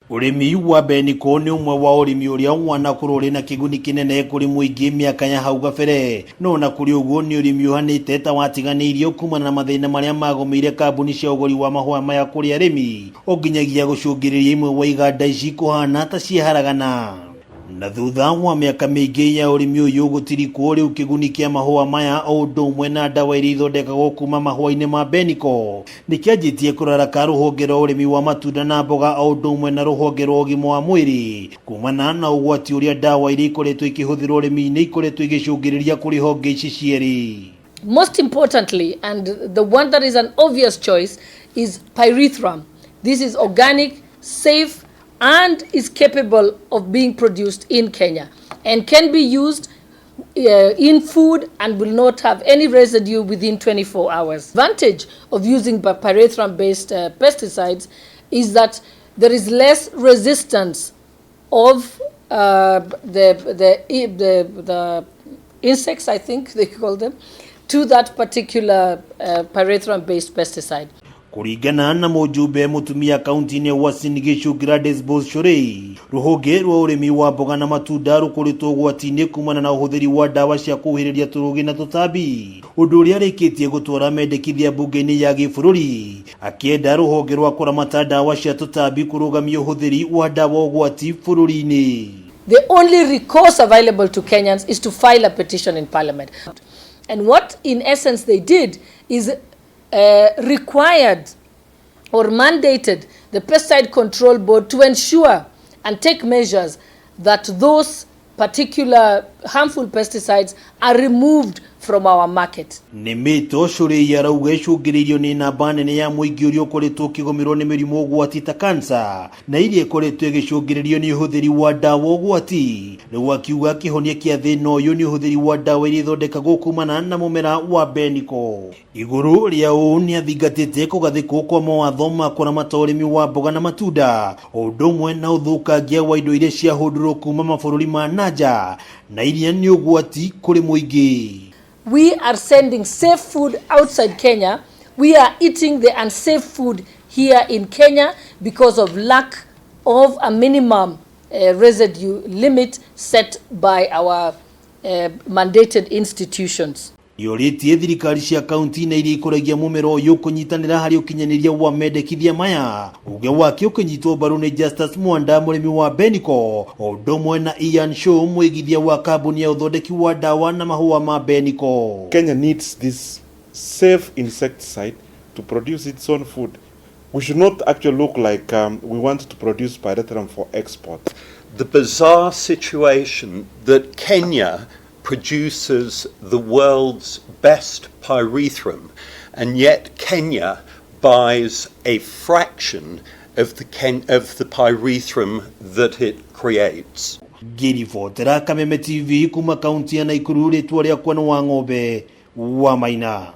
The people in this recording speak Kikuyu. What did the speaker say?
Ũrĩmi wa mbeniko nĩ ũmwe wa ũrĩmi ũrĩa wanakorwo ũrĩ na kĩguni kĩnene kũrĩ mũingĩ mĩaka ya hau gabere. No ona kũrĩ ũguo, nĩ ũrĩmi ũhanĩte ta watiganĩirio kumana na mathĩna marĩa magũmĩire kambuni cia ũgũri wa mahũa maya kũrĩ arĩmi, o nginyagia gũcũngĩrĩria imwe wa iganda ici kũhana ta ciaharagana. Na thutha wa mĩaka mĩingĩ ya ũrĩmi ũyũ gũtirikwo, rĩu kĩguni kĩa mahũa maya o ũndũ ũmwe na ndawa iria ithondekagwo kuma mahũa-inĩ ma mbeniko nĩ kĩanjĩtie kũraraka rũhonge rwa ũrĩmi wa matunda na mboga o ũndũ ũmwe na rũhonge rwa ũgima wa mwĩrĩ, kumana na ũgwati ũrĩa ndawa iria ikoretwo ikĩhũthĩrwo ũrĩmi-inĩ ikoretwo igĩcũngĩrĩria kũrĩ honge ici cierĩ. Most importantly, and the one that is an obvious choice, is pyrethrum. This is organic, safe, and is capable of being produced in Kenya and can be used in food and will not have any residue within 24 hours. Advantage of using pyrethrum-based pesticides is that there is less resistance of the insects, I think they call them, to that particular pyrethrum-based pesticide. Kũringana na mũjumbe mũtumia kaunti-inĩ ya Uasin Gishu, Gladys Boshorei, rũhonge rwa ũrĩmi wa mboga na matunda rũkoretwo ũgwati-inĩ kumana na ũhũthĩri wa ndawa cia kũhuhĩrĩria tũrũgi na tũtambi, ũndũ ũrĩa arĩkĩtie gũtwara mendekithia mbunge-inĩ ya gĩbũrũri, akĩenda rũhonge rwa kũramata ndawa cia tũtambi kũrũgamia ũhũthĩri wa ndawa ũgwati bũrũri-inĩ. The only recourse available to Kenyans is to file a petition in parliament. And what in essence they did is required or mandated the Pesticide Control Board to ensure and take measures that those particular harmful pesticides are removed from our market. Nĩ mĩto Shorei arauga ĩcũngĩrĩirio nĩ namba nene ya mũingĩ ũrĩa ũkoretwo ũkĩgũmĩrwo nĩ mĩrimũ ũgwati ta kansa, na iria ĩkoretwo ĩgĩcũngĩrĩrio nĩ ũhũthĩri wa ndawa ũgwati. Rĩu akiuga kĩhonia kĩa thĩna ũyũ nĩ ũhũthĩri wa ndawa iria ithondekagwo kumana na mũmera wa mbeniko. Igũrũ rĩa ũũ, nĩ athingatĩte kũgathĩkwo kwa mawatho ma kũramata ũrĩmi wa mboga na matunda, o ũndũ ũmwe na ũthũkangia wa indo iria ciahũndũrwo kuma mabũrũri ma nanja na iria nĩ ũgwati kũrĩ mũingĩ. We are sending safe food outside Kenya. We are eating the unsafe food here in Kenya because of lack of a minimum residue limit set by our mandated institutions. Yũrĩtie thirikari cia kaunti na iria ikũragia mũmera ũyũ kũnyitanĩra harĩ ũkinyanĩria wa mendekithia maya. Uge wake ũkĩnyitwo mbaru nĩ Justus Mwanda, mũrĩmi wa Beniko, o ũndũ ũmwe na Ian Shaw, mwĩgithia wa kambuni ya ũthondeki wa ndawa na mahũa ma Beniko. Kenya needs this safe insecticide to produce its own food. We should not actually look like we want to produce pyrethrum for export. The bizarre situation that Kenya produces the world's best pyrethrum, and yet Kenya buys a fraction of the pyrethrum that it creates. Ngĩribotera Kameme TV kuma kaunti ya Naikuru, rĩtwa rĩakwa nĩ wa ng'ombe wa Maina.